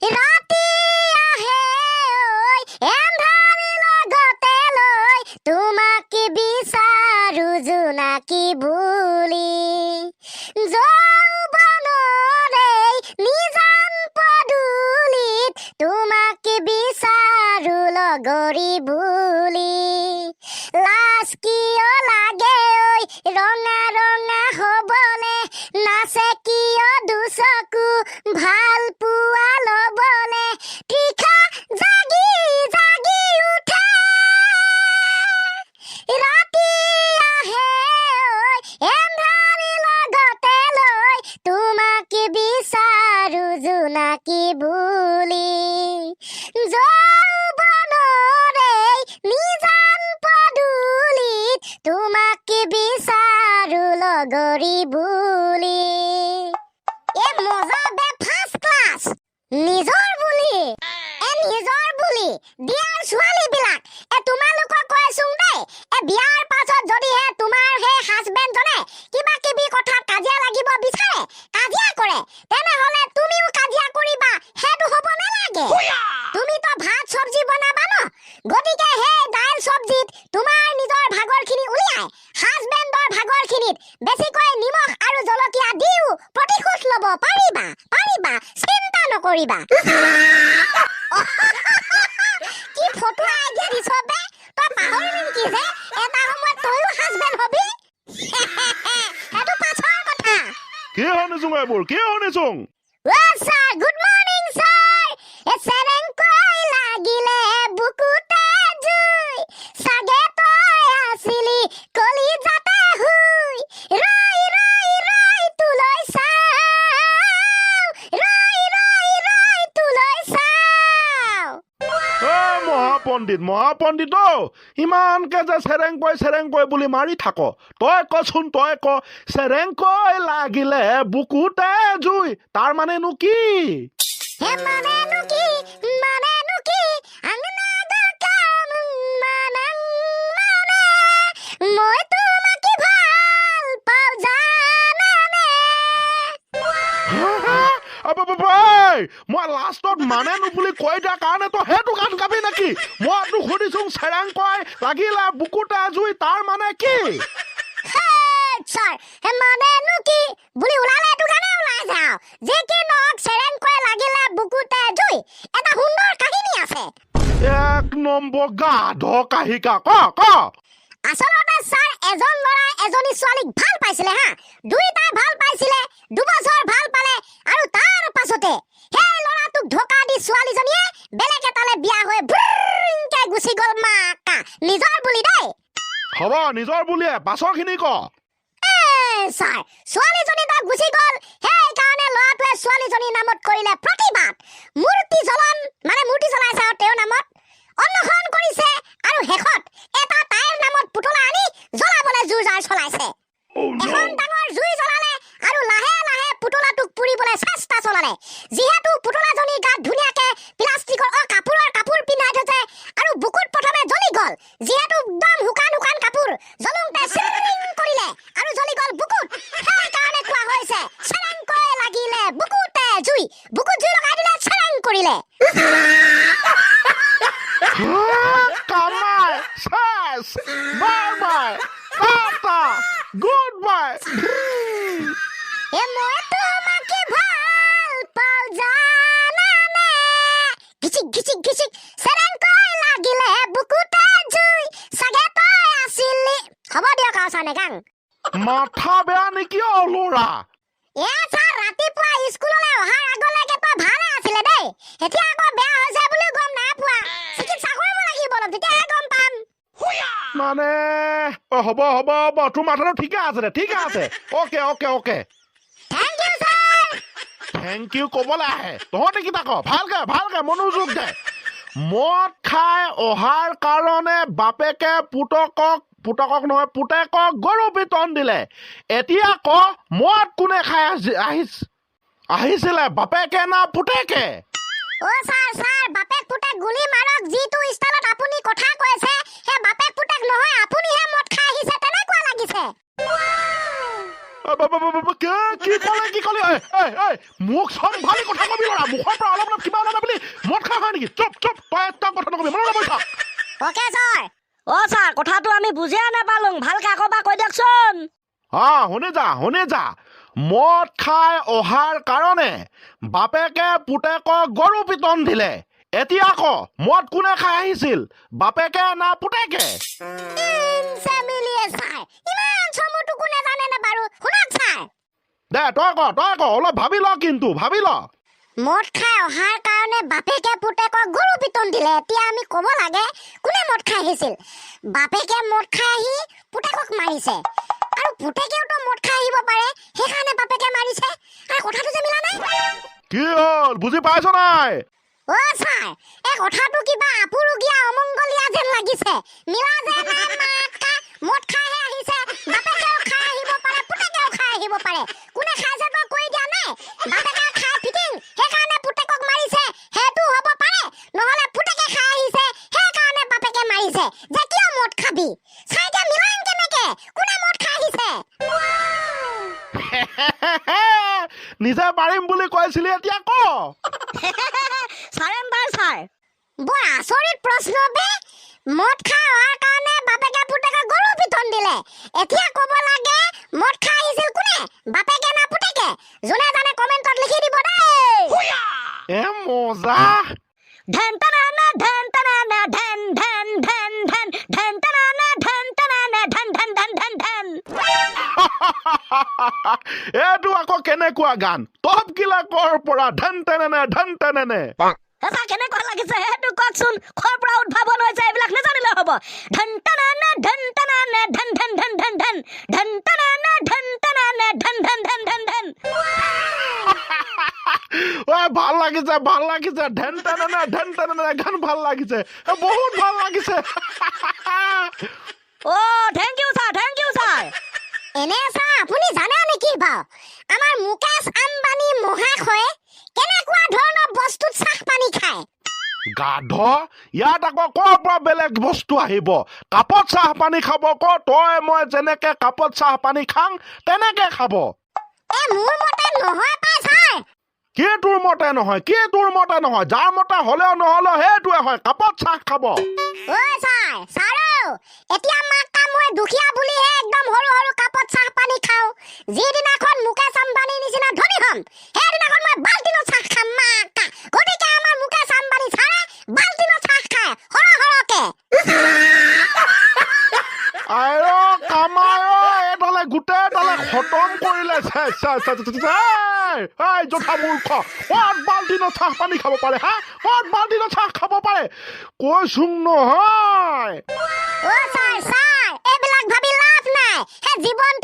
ৰাতি আহে ঐ এন্ধাৰ লগতে লৈ, তোমাক বিচাৰো জোনাকী বুলি। যৌৱনৰে নিজান পদূলিত তোমাক বিচাৰো লগৰী বুলি। লাজ কিয় লাগে ঐ ৰঙা ৰঙা হবলে? নাচে কিয় দুচকু ভাল পোৱা লবলে? তৃষা জাগি জাগি উঠে। ৰাতি আহে ঐ এন্ধাৰ লগতে লৈ, তোমাক বিচাৰো জোনাকী বুলি। যৌৱনৰে নিজান পদূলিত তোমাক বিচাৰো লগৰী বুলি। এ মজা বে, ফাৰ্ষ্ট ক্লাছ। নিজৰ বুলি, এ নিজৰ বুলি বিয়াৰ ছোৱালী বিলাক, এ তোমালোকক কৈছোং দেই, এ বিয়াৰ পাছত যদিহে তোমাৰ সেই হাজবেণ্ডজনে কিবা কিবি কথাত কাজিয়া লাগিব বিচাৰে, কাজিয়া কৰে, তেনেহলে তুমিও কাজিয়া কৰিবা, সেইটো হ'ব নালাগে। তুমিতো ভাত চব্জি বনাবা ন, গতিকে সেই দাইল চব্জিত তোমাৰ নিজৰ ভাগৰখিনি উলিয়াই হাজবেণ্ডৰ ভাগৰখিনিত বেছিকৈ নিমখ আৰু জলকীয়া দিও প্ৰতিশোধ ল'ব পাৰিবা। পাৰিবা, চিন্তা নকৰিবা। কি ফটুৱা আইডিয়া দিছ বে! তই পাহৰিলি নেকি যে এটা সময়ত তয়ো হাজবেণ্ড হবি? সেইটো পাছৰ কথা। কি শুনিছোং এইবোৰ? কি শুনিছোং? অ ছাৰ, গুড মৰ্ণিং ছাৰ। এ চেৰেংকৈ লাগিলে বুকুতে জুই, চাগে তই আছিলি কলিজাতে শুই। ৰৈ ৰৈ ৰৈ তোলৈ চাওঁ, ৰৈ ৰৈ ৰৈ তোলৈ চাওঁ। এ মহাপণ্ডিত, মহাপণ্ডিত অ, ইমানকে যে চেৰেংকৈ চেৰেংকৈ বুলি মাৰি থাক, তই কচোন, তই ক, চেৰেংকৈ লাগিলে বুকুতে জুই, তাৰ মানেনো কি? হে মানেনো কি, মানেনো কি? Ang manang মানে মই তোমাক ভাল পাওঁ জানানে? আব, ঐ, মই লাষ্টত মানেনো বুলি কৈ দিয়াৰ কাৰণে তই সেইটো গান গাবি নেকি? মই তোক সুধিছো, চেৰেংকৈ লাগিলে বুকুতে জুই, তাৰ মানে কি? ছাৰ, হে মানেনো কি বুলি ওলালে এইটো গানে ওলাই যাওঁ। যি কি নহওক, চেৰেংকৈ লাগিলে বুকুতে জুই, এটা সুন্দৰ কাহিনী আছে। এক নম্বৰ গাধ কাহিকা, ক ক। আচলতে ছাৰ, এজন ল'ৰাই এজনী ছোৱালীক ভাল পাইছিলে হা। দুয়োটাই ভাল পাইছিলে, 2 বছৰ ভাল পালে আৰু তাৰ পাছতে সেই ল'ৰাটোক ধোকা দি ছোৱালীজনীয়ে বেলেগ এটালে বিয়া হৈ ভ্ৰুংকে গুচি গ'ল মাকা, নিজৰ বুলি দেই। হ'ব, নিজৰ বুলিয়ে, পাছৰখিনি ক। এ ছাৰ, ছোৱালীজনী তো গুচি গ'ল, সেইকাৰণে ল'ৰাটোৱে ছোৱালীজনীৰ নামত কৰিলে প্ৰতিবাদ, মূৰ্তি জ্বলন, মানে মূৰ্তি জ্বলাইছে আৰু তেওঁৰ নামত অন্নশন কৰিছে আৰু শেষত এটা তাইৰ নামত পুতলা আনি জ্বলাবলৈ যো জাৰ চলাইছে। এখন ডাঙৰ জুই জ্বলালে আৰু লাহে লাহে পুতলাটোক পুৰিবলৈ চেষ্টা চলালে। যিহেতু পুতলাজনীৰ গাত ধুনীয়াকে প্লাষ্টিকৰ অ কাপোৰৰ কাপোৰ পিন্ধাই থৈছে আৰু বুকুত প্ৰথমে জ্বলি গ'ল। যিহেতু একদম শুকান শুকান কাপোৰ, জ্বলোতে চিৰিং কৰিলে আৰু জ্বলি গ'ল বুকুত। সেইকাৰণে কোৱা হৈছে, চেৰেংকৈ লাগিলে বুকুতে জুই। বুকুত জুই লগাই দিলে, চেৰেং কৰিলে। কামাই চেছ, bye bye, tata, good bye. এ মই তোমাক ভাল পাওঁ জানানে? ঘিচিক ঘিচিক ঘিচিক, চেৰেংকৈ লাগিলে বুকুতে জুই, চাগে তই আছিলি। হ'ব দিয়ক আৰু ছাৰ, নেগাং। মাথা বেয়া নেকি অ ল'ৰা? এ ছাৰ, ৰাতিপুৱা স্কুললৈ অহাৰ আগলৈকে তই ভালে আছিলে দেই, এতিয়া আকৌ বেয়া হৈছে বুলিও গম নাই পোৱা। চিকিৎসা কৰিব লাগিব অলপ, তেতিয়াহে গম পাম। মানে অ হ'ব হ'ব হ'ব, তোৰ মাথাটো ঠিকে আছে দে, ঠিকে আছে। Okay okay okay. Thank U sir. Thank U ক'বলৈ আহে তহঁতে কিবা ক। ভালকে ভালকে মনোযোগ দে। মদ খাই অহাৰ কাৰণে বাপেকে পুতকক, পুতকক নহয়, পুতেকক গৰু পিটন দিলে। এতিয়া ক, মদ কোনে খাই আহিছিলে, বাপেকে না পুতেকে? অ ছাৰ, ছাৰ, বাপেক পুতেক গুলি মাৰক, যিটো ষ্টাইলত আপুনি কথা কৈছে, সেই বাপেক পুতেক নহয়, আপুনিহে মদ খাই আহিছে তেনেকুৱা লাগিছে। অ, ব, ব, ব, ব, কি কি ক'লে? কি ক'লে? ঐ ঐ ঐ, মুখ চম্ভালি কথা কবি ল'ৰা। মুখৰ পৰা অলপ অলপ কিবা ওলালে। নেকি? চুপ চুপ, তই এটা কথা নকবি, মনে মনে থাক। Okay sir. অ ছাৰ, কথাটো আমি বুজিয়ে নাপালো, ভালকে আকৌ এবাৰ কৈ দিয়কচোন। হা, শুনি যা, শুনি যা। মদ খাই অহাৰ কাৰণে বাপেকে পুতেকক গৰু পিটন দিলে। এতিয়া ক, মদ কোনে খাই আহিছিল, বাপেকে না পুতেকে? চেমিলিয়ে ছাৰ, ইমান চমুটোকো নাজানে নে বাৰু? শুনক ছাৰ। দে, তই ক, তই ক, অলপ ভাবি ল, কিন্তু ভাবি ল। মদ খাই অহাৰ কাৰণে বাপেকে পুতেকক গৰু পিটন দিলে। এতিয়া আমি ক'ব লাগে কোনে মদ খাই আহিছিল। বাপেকে মদ খাই আহি পুতেকক মাৰিছে, আৰু পুতেকেওতো মদ খাই আহিব পাৰে, সেইকাৰণে বাপেকে মাৰিছে। আৰু কথাটো যে মিলা নাই। কি হ'ল, বুজি পাইছ নাই? অ ছাৰ, এই কথাটো কিবা আপুৰুগীয়া অমংগলীয়া যেন লাগিছে। মিলা যে নাই। মাকা মদ খাইহে আহিছে, বাপেকেও খাই আহিব পাৰে, পুতেকেও খাই আহিব পাৰে। কোনে খাইছে তই কৈ দিয়া নাই। বাপেকে খাই ফিটিং, সেইকাৰণে পুতেকক মাৰিছে, সেইটো হ'ব পাৰে। নহ'লে পুতেকে খাই আহিছে, সেইকাৰণে বাপেকে মাৰিছে যে কিয় মদ খাবি। চাই, এতিয়া মিলাম কেনেকে, কোনে মদ খাই আহিছে? নিজে পাৰিম বুলি কৈছিলি, এতিয়া ক। Surrender sir. বৰ আচৰিত প্ৰশ্ন বে। মদ খাই অহাৰ কাৰণে বাপেকে পুতেকক গৰু পিটন দিলে। এতিয়া ক'ব লাগে মদ খাই আহিছিল কোনে, বাপেকে না পুতেকে? যোনে জানে কমেণ্টত লিখি দিব দেই। এ মজা। ঢেন টানা ঢেন টানা ঢেন ঢেন ঢেন ঢেন ঢেন টানা ঢেন টানা ঢেন ঢেন ঢেন ঢেন ঢেন। এইটো আকৌ কেনেকুৱা গান? টপ গিলাকৰ পৰা ঢেন টেনেনে ঢেন টেনেনে। ছাৰ, কেনেকুৱা লাগিছে সেইটো কওকচোন। ক'ৰ পৰা উদ্ভাৱন হৈছে এইবিলাক নাজানিলে হ'ব? ঢেন টানা ঢেন টানা ঢেন ঢেন ঢেন ঢেন ঢেন ঢেন টানা ঢেন টানা ঢেন ঢেন ঢেন ঢেন ঢেন। ঐ, ভাল লাগিছে, ভাল লাগিছে। ঢেন টেনেনে ঢেন টেনেনে গান ভাল লাগিছে, এ, বহুত ভাল লাগিছে। অ, thank you sir, thank you sir. এনে ছাৰ, আপুনি জানে নেকি বাৰু আমাৰ মুকেশ আম্বানী মহাশয়ে কেনেকুৱা ধৰণৰ বস্তুত চাহ পানী খায়? গাধ, ইয়াত আকৌ ক'ৰ পৰা বেলেগ বস্তু আহিব? কাপত চাহ পানী খাব ক। তই মই যেনেকে কাপত চাহ পানী খাং, তেনেকে খাব। এ, মোৰ মতে নহয় পাই ছাৰ। কি তোৰ মতে নহয়? কি তোৰ মতে নহয়? যাৰ মতে হ'লেও নহ'লেও সেইটোৱে হয়, কাপত চাহ খাব। ঐ ছাৰ, ছাৰ, এতিয়া মাক মই দুখীয়া বুলিহে একদম সৰু সৰু কাপত চাহ পানী খাওঁ। যিদিনাখন মুকেশ আম্বানীৰ নিচিনা ধনী হ'ম, সেইদিনাখন মই বাল্টিনত চাহ খাম মাকা। গতিকে আমাৰ মুকেশ আম্বানী ছাৰে বাল্টিনত চাহ খায় সৰহ সৰহকে। আই কামাই, এইডালে গোটেই ডালে খতম কৰিলে। চাই চাই চাই চাই, এই জথা মূৰ্খ, ক'ত বাল্টিনত চাহ পানী খাব পাৰে হা? ক'ত বাল্টিনত চাহ খাব পাৰে কৈছোং নহয়। অ ছাৰ, ছাৰ, এইবিলাক ভাবি লাভ নাই। সেই জীৱনটো